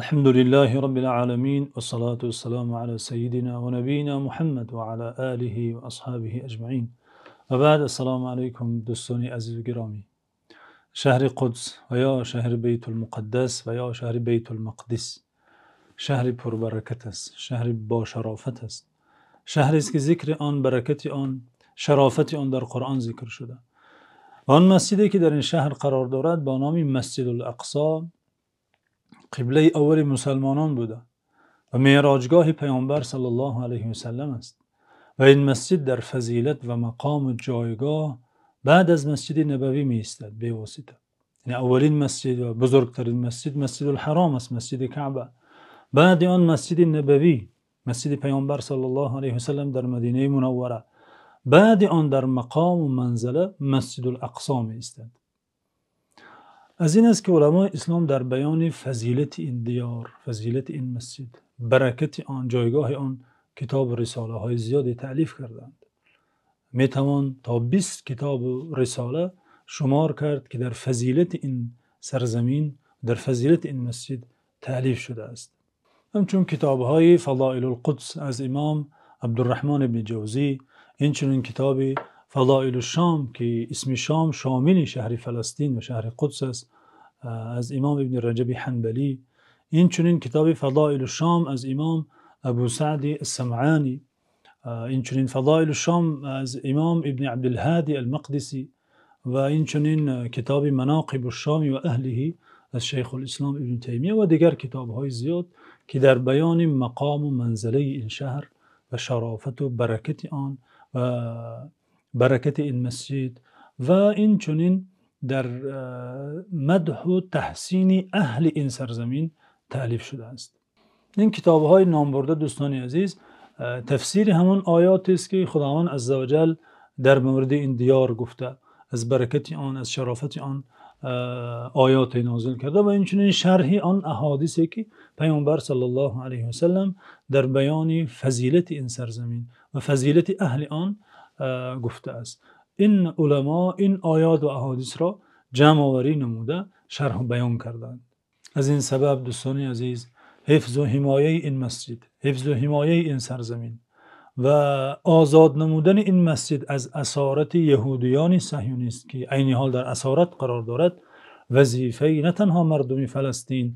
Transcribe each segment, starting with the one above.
الحمد لله رب العالمين والصلاة والسلام على سيدنا ونبينا محمد وعلى آله وأصحابه أجمعين وبعد السلام عليكم дӯстони азизу гиромӣ. Шаҳри Қудс ва ё шаҳри Байтулмуқаддас ва ё шаҳри Байтулмақдис шаҳри пурбаракат аст, шаҳри бошарофат аст, шаҳрест ки зикри он, баракати он, шарофати он дар Қуръон зикр шуда ва он масҷиде ки дар ин шаҳр қарор дорад бо номи Масҷидул Ақсо қиблаи аввали мусулмонон буда ва меъроҷгоҳи Паёмбар саллаллоҳу алайҳи васаллам аст ва ин масҷид дар фазилат ва мақом ва ҷойгоҳ баъд аз Масҷиди Набавӣ меистад бевосита. Яъне аввалин масҷид ва бузургтарин масҷид Масҷидул Ҳаром аст, Масҷиди Каъба. Баъд он Масҷиди Набавӣ, масҷиди Паёмбар саллаллоҳу алайҳи васаллам дар Мадинаи Мунаввара. Баъд он дар мақом ва манзила Масҷидул Ақсо меистад. Аз ин аст ки уламои ислом дар баёни фазилати ин диёр, фазилати ин масҷид, баракати он, ҷойгоҳи он китоб ва рисолаҳои зиёде таълиф кардаанд. Метавон то 20 китоб ва рисола шумор кард ки дар фазилати ин сарзамин, дар фазилати ин масҷид таълиф шудааст. Ҳамчун китобҳои Фазоилул Қудс аз имом Абдурраҳмон ибни Ҷавзӣ, инчунин китоби Фазоилуш Шом ки исми Шом шомили шаҳри Фаластин ва шаҳри Қудс аст аз имом Ибни Раҷаб Ҳанбалӣ, инчунин китоби Фазоилуш Шом аз имом Абу Саъд ас-Самъонӣ, инчунин Фазоилуш Шом аз имом Ибни Абдулҳодӣ ал-Мақдисӣ ва инчунин китоби Манокибуш Шом ва аҳлиҳи аз Шайхулислом Ибни Таймия ва дигар китобҳои зиёд ки дар баёни мақом ва манзилаи ин шаҳр ва шарофат ва баракати он ва баракати ин масҷид ва инчунин дар мадҳу таҳсини аҳли ин сарзамин таълиф шудааст. Ин китобҳои номбурда дӯстони азиз тафсири ҳамон оётест ки Худованд азза ва ҷал дар мавриди ин диёр гуфта, аз баракати он, аз шарофати он оёте нозил карда ва инчунин шарҳи он аҳодисе ки Паёмбар саллаллоҳу алайҳи васаллам дар баёни фазилати ин сарзамин ва фазилати аҳли он гуфтааст. Ин уламо ин оёт ва аҳодисро ҷамъоварӣ намуда шарҳу баён карданд. Аз ин сабаб дӯстони азиз, ҳифзу ҳимояти ин масҷид, ҳифзу ҳимояти ин сарзамин ва озод намудани ин масҷид аз асорати яҳудиёни сиҳюнист ки айни ҳол дар асорат қарор дорад, вазифаи на танҳо мардуми Фаластин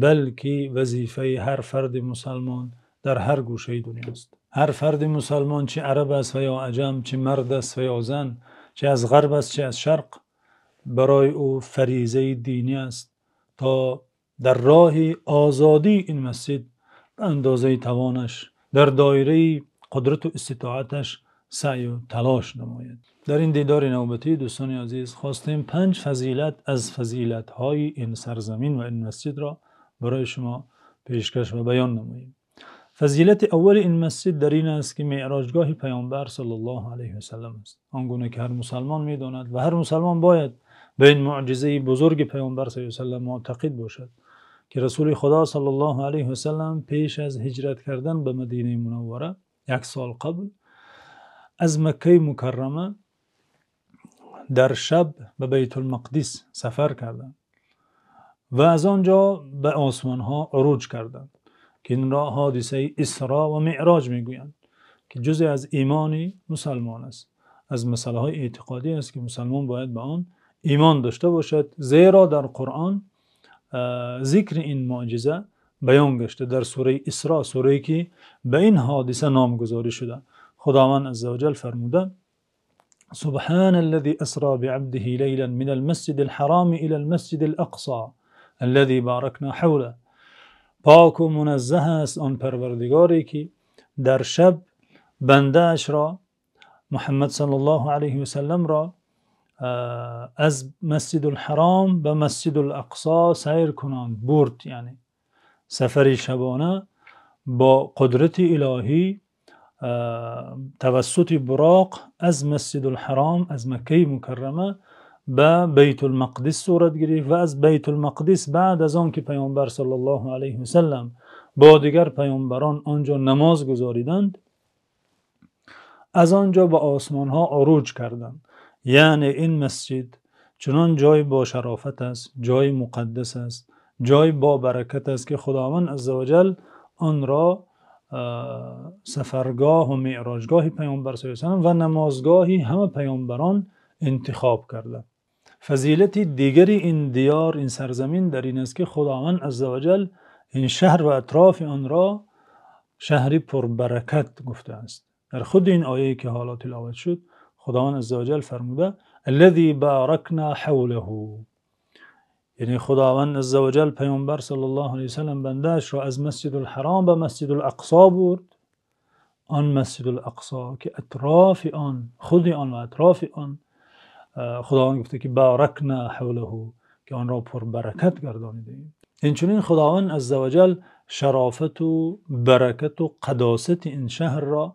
балки вазифаи ҳар фарди мусулмон дар ҳар гӯшаи дунёст. Ҳар фарди мусулмон чи араб аст ва ё аҷам, чи мард аст ва ё зан, чи аз ғарб аст чи аз шарқ, барои ӯ фаризаи динӣ аст то дар роҳи озодии ин масҷид ба андозаи тавонаш, дар доираи қудрат ва иститоаташ саъю талош намояд. Дар ин дидори навбатӣ дӯстони азиз хостем 5 фазилат аз фазилатҳои ин сарзамин ва ин масҷидро барои шумо пешкаш ва баён намоем. Фазилати аввали ин масҷид дар ин аст ки меъроҷгоҳи Паёмбар саллаллоҳу алайҳи васаллам аст. Он гуна ки ҳар мусулмон медонад ва ҳар мусулмон бояд ба ин мӯъҷизаи бузурги Паёмбар саллаллоҳу алайҳи васаллам муътақид бошад ки Расули Худо саллаллоҳу алайҳи васаллам пеш аз ҳиҷрат кардан ба Мадинаи Мунаввара як сол қабл аз Маккаи Мукаррама дар шаб ба Байтулмақдис сафар карданд ва аз он ҷо ба осмонҳо уруҷ карданд ки инро ҳодисаи Исро ва Меъроҷ мегӯянд ки ҷузъе аз имони мусулмон аст, аз масъалаҳои эътиқодӣ аст ки мусулмон бояд ба он имон дошта бошад, зеро дар Қуръон зикри ин мӯъҷиза баён гашта дар сураи Исро, сурае ки ба ин ҳодиса номгузорӣ шуда. Худованд азза ва ҷал фармуда: Субҳаналлазӣ асро биабдиҳи лайлан минал масҷидил ҳароми илал масҷидил ақсо аллазӣ боракно ҳавлаҳ. Пок ва муназзаҳ аст он Парвардигоре ки дар шаб бандааш ро Муҳаммад саллаллоҳу алайҳи васаллам ро аз Масҷидул Ҳаром ба Масҷидул Ақсо сайр кунанд, бурд, яъне сафари шабона бо қудрати илоҳӣ тавассути Буроқ аз Масҷидул Ҳаром, аз Маккаи Мукаррама ба Байтулмақдис сурат гирифт ва аз Байтулмақдис баъд аз он ки Паёмбар саллаллоҳу алайҳи васаллам бо дигар паёмбарон он ҷо намоз гузориданд, аз он ҷо ба осмонҳо уруҷ карданд. Яъне ин масҷид чунон ҷои бо шарофат аст, ҷои муқаддас аст, ҷои бо баракат аст, ки Худованд азза ва ҷалл онро сафаргоҳ ва меъроҷгоҳи Паёмбар саллаллоҳу алайҳи васаллам ва намозгоҳи ҳама паёмбарон интихоб карда. Фазилати дигари ин диёр, ин сарзамин дар ин аст, ки Худованд азза ва ҷалл ин шаҳр ва атрофи онро шаҳри пурбаракат гуфтааст. Дар худи ин ояе ки ҳоло тиловат шуд, Худованд азза ва ҷалл фармуда: аллазӣ боракна ҳавлаҳу. Яъне Худованд азза ва ҷалл Паёмбар саллаллоҳу алайҳи васаллам бандаашро аз Масҷидул-Ҳаром ба Масҷидул-Ақсо бурд. Он Масҷидул-Ақсо ки атрофи он, худи он ва атрофи он, Худованд гуфта ки боракна ҳавлаҳу, ки онро пурбаракат гардонидаем. Инчунин Худованд азза ва ҷалл шарофат ва баракат ва қадосати ин шаҳрро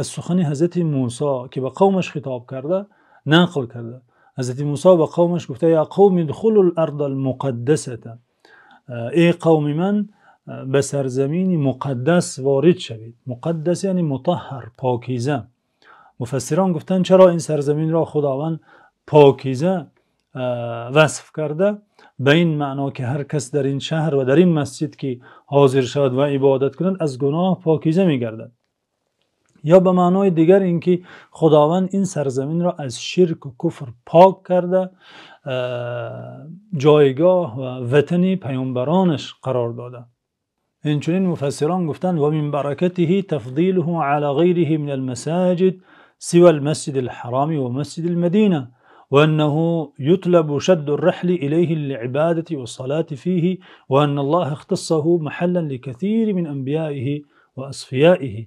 аз сухани Ҳазрати Мусо, ки ба қавмаш хитоб карда, нақл карда. Ҳазрати Мусо ба қавмаш гуфта: ё қавми удхулул арзал муқаддасата, эй қавми ман, ба сарзамини муқаддас ворид шавед. Муқаддас яъне мутаҳҳар, покиза. Муфассирон гуфтанд, чаро ин сарзаминро Худованд покиза васф карда? Ба ин маъно ки ҳар кас дар ин шаҳр ва дар ин масҷид ки ҳозир шавад ва ибодат кунад, аз гуноҳ покиза мегардад. Ё ба маънои дигар инки Худованд ин сарзаминро аз ширк ва куфр пок карда, ҷойгоҳ ва ватани паёмбаронаш қарор дода. Инчунин муфассирон гуфтанд: ва мин баракатиҳи тафзилуҳу ала ғайриҳи минал масоҷид сива ал-масҷидил ҳаром ва масҷидил мадина ва аннаҳу ютлабу шадду р-раҳли илайҳи лил-ибодати вас-салоти фиҳи ва анна Аллоҳа ихтассаҳу маҳаллан ликасири мин анбиёиҳи ва асфиёиҳи.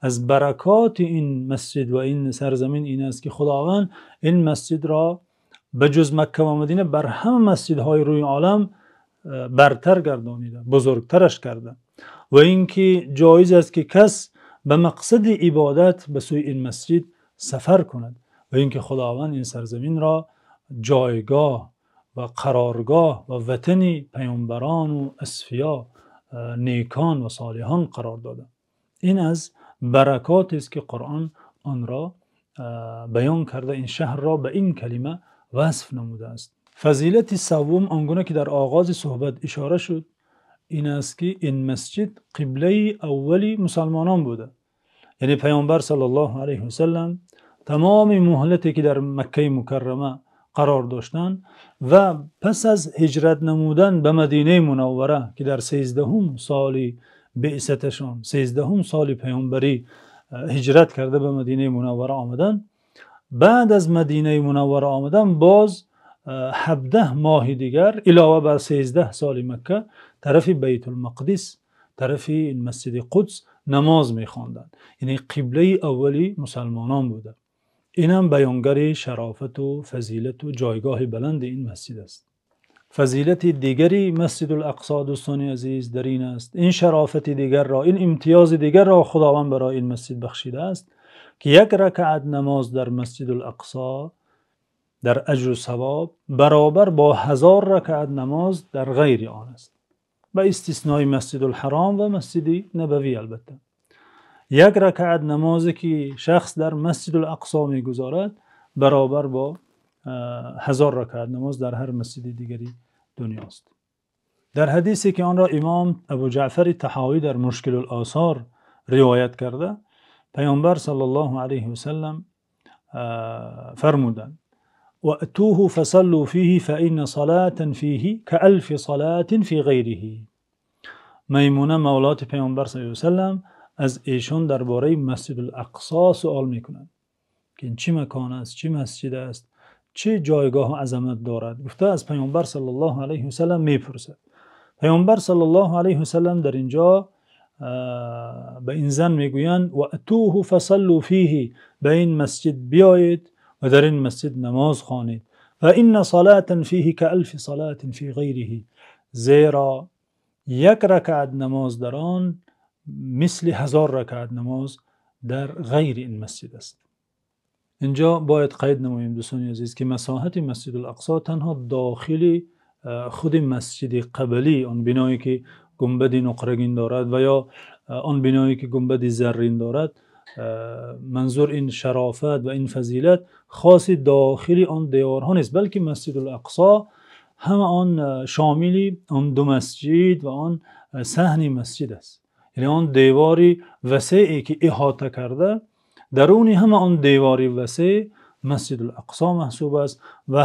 Аз баракоти ин масҷид ва ин сарзамин ин аст, ки Худованд ин масҷидро ба ҷуз Макка ва Мадина бар ҳама масҷидҳои рӯи олам бартар гардонида, бузургтараш карда, ва инки ҷоиз аст, ки кас ба мақсади ибодат ба сӯи ин масҷид сафар кунад, ва инки Худованд ин сарзаминро ҷойгоҳ ва қароргоҳ ва ватани паёмбарон ва асфиё, некон ва солиҳон қарор дода. Ин аз баракот аст, ки Қуръон онро баён карда, ин шаҳрро ба ин калима васф намудааст. Фазилати севум, он гуна ки дар оғози суҳбат ишора шуд, ин аст, ки ин масҷид қиблаи аввали мусулмонон буда. Яъне Паёмбар саллаллоҳу алайҳи васаллам тамоми муҳлате ки дар Маккаи Мукаррама қарор доштанд ва пас аз ҳиҷрат намудан ба Мадинаи Мунаввара, ки дар 13 соли биъсаташон, 13 соли паёмбарӣ ҳиҷрат карда ба Мадинаи Мунаввара омаданд. Баъд аз Мадинаи Мунаввара омадан боз 17 моҳи дигар илова бар 13 соли Макка тарафи Байтулмақдис, тарафи Масҷиди Қудс намоз мехонданд. Яъне қиблаи аввали мусулмонон буда. Ин ҳам баёнгари шарофат ва фазилат ва ҷойгоҳи баланди ин масҷид аст. Фазилати дигари Масҷидул-Ақсо, дӯстони азиз, дар ин аст, ин шарофати дигарро, ин имтиёзи дигарро Худованд барои ин масҷид бахшидааст, ки як ракъат намоз дар Масҷидул-Ақсо дар аҷру савоб баробар бо 1000 ракъат намоз дар ғайри он аст, ба истиснои Масҷидул-Ҳаром ва Масҷиди Набавӣ. Албатта як ракъат намозе ки шахс дар Масҷидул-Ақсо мегузорад баробар бо 1000 ракъат намоз дар ҳар масҷиди дигари дунёст. Дар ҳадисе ки онро имом Абу Ҷаъфар Таҳовӣ дар Мушкилул-Осор ривоят карда, Паёмбар саллаллоҳу алайҳи васаллам фармуданд: وَأْتُوهُ فَصَلُّوا فِيهِ فَإِنَّ صَلَاةً فِيهِ كَأَلْفِ صَلَاةٍ فِي غَيْرِهِ. Маймуна мавлоти Паёмбар саллаллоҳу алайҳи васаллам аз эшон дар бораи Масҷидул-Ақсо савол мекунанд, ки ин чӣ макон аст, чӣ масҷид аст, чӣ ҷойгоҳ ва азамат дорад. Гуфта аз Паёмбар саллаллоҳу алайҳи васаллам мепурсад. Паёмбар саллаллоҳу алайҳи васаллам дар инҷо ба ин зан мегӯянд: وَأْتُوهُ فَصَلُّوا فِيهِ, ба ин масҷид биёед ва дар ин масҷид намоз хонед. فَإِنَّ صَلَاةً فِيهِ كَأَلْفِ صَلَاةٍ فِي غَيْرِهِ, зеро як ракъат намоз дар он мисли 1000 ракъат намоз дар ғайри ин масҷид аст. Инҷо бояд қайд намоем, дӯстони азиз, ки масоҳати Масҷидул-Ақсо танҳо дохили худи масҷиди қаблӣ, он биное ки гунбади нуқрагин дорад ва ё он биное ки гунбади заррин дорад, манзур ин шарофат ва ин фазилат хоси дохили он деворҳо нест, балки Масҷидул-Ақсо Ҳама он шомили он ду масҷид ва он саҳни масҷид аст. Яъне он девори васеъе ки иҳота карда, дарун ҳама он девори васеъ Масҷидул-Ақсо маҳсуб аст ва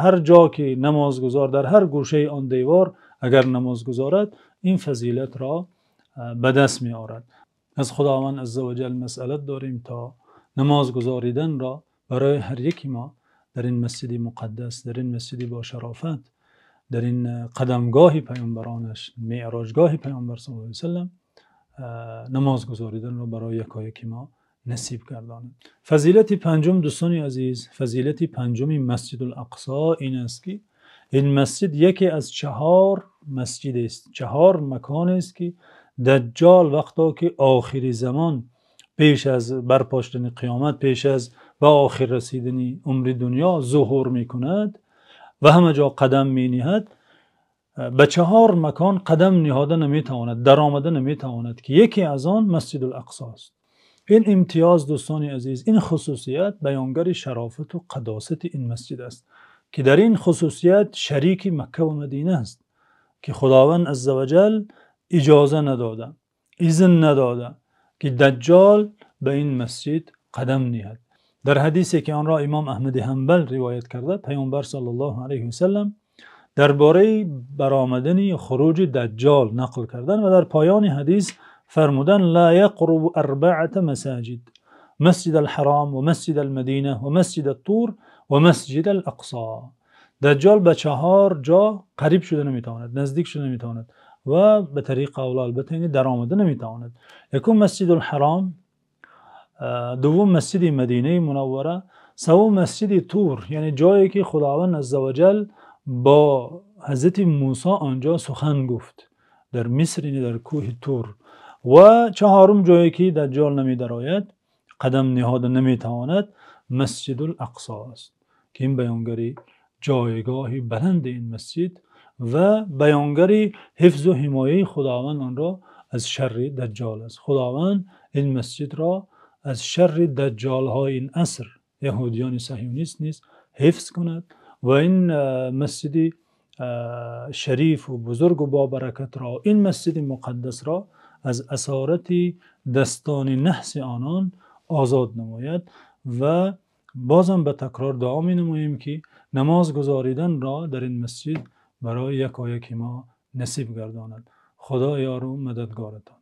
ҳар ҷо ки намозгузор дар ҳар гӯшаи он девор агар намоз гузорад, ин фазилатро ба даст меорад. Аз Худованди Азза ва Ҷалл масъалат дорем то намоз гузориданро барои ҳар яки мо дар ин масҷиди муқаддас, дар ин масҷиди бо шарофат, дар ин қадамгоҳи паёмбаронаш, меъроҷгоҳи Паёмбар саллаллоҳу алайҳи васаллам намоз гузориданро барои якояки мо насиб гардонад. Фазилати панҷум, дӯстони азиз, фазилати панҷуми Масҷидул-Ақсо ин аст ки ин масҷид яке аз 4 масҷид аст, 4 макон аст ки Даҷҷол вақте ки охири замон, пеш аз барпо шудани қиёмат, пеш аз ба охир расидани умри дунё зуҳур мекунад ва ҳама ҷо қадам мениҳад, ба 4 макон қадам ниҳода наметавонад, даромада наметавонад, ки яке аз он Масҷидул-Ақсо аст. Ин имтиёз, дӯстони азиз, ин хусусият баёнгари шарофат ва қадосати ин масҷид аст, ки дар ин хусусият шарики Макка ва Мадина аст, ки Худованд Азза ва Ҷалл иҷоза надода, изн надода ки Даҷҷол ба ин масҷид қадам ниҳад. Дар ҳадисе ки онро Имом Аҳмад Ҳанбал ривоят карда, Паёмбар саллаллоҳу алайҳи васаллам дар бораи баромадани хуруҷи Даҷҷол нақл карданд ва дар поёни ҳадис фармуданд: ла яқрубу арбаата масоҷид, Масҷидул-Ҳаром ва Масҷидул-Мадина ва Масҷидут-Тур ва Масҷидул-Ақсо. Даҷҷол ба 4 ҷо қариб шуда наметавонад, наздик шуда наметавонад ва ба тариқи авло албатта яъне даромада наметавонад. Якум Масҷидул-Ҳаром, дуввум Масҷиди Мадинаи Мунаввара, севум Масҷиди Тур, яъне ҷое ки Худованд Азза ва Ҷалл бо Ҳазрати Мусо онҷо сухан гуфт, дар Миср, яъне дар кӯҳи Тур. Ва чаҳорум ҷое ки Даҷҷол намедарояд, қадам ниҳода наметавонад, Масҷидул-Ақсо аст, ки ин баёнгари ҷойгоҳи баланди ин масҷид ва баёнгари ҳифз ва ҳимояти Худованд онро аз шарри Даҷҷол аст. Худованд ин масҷидро аз шарри даҷҷолҳои ин аср, яҳудиёни сиҳюнист низ ҳифз кунад ва ин масҷиди шариф ва бузург ва бобаракатро, ин масҷиди муқаддасро аз асорати дастони наҳси онон озод намояд. Ва бозам ба такрор дуо менамоем ки намоз гузориданро дар ин масҷид барои якояки мо насиб гардонад. Худо ёру мададгоратон.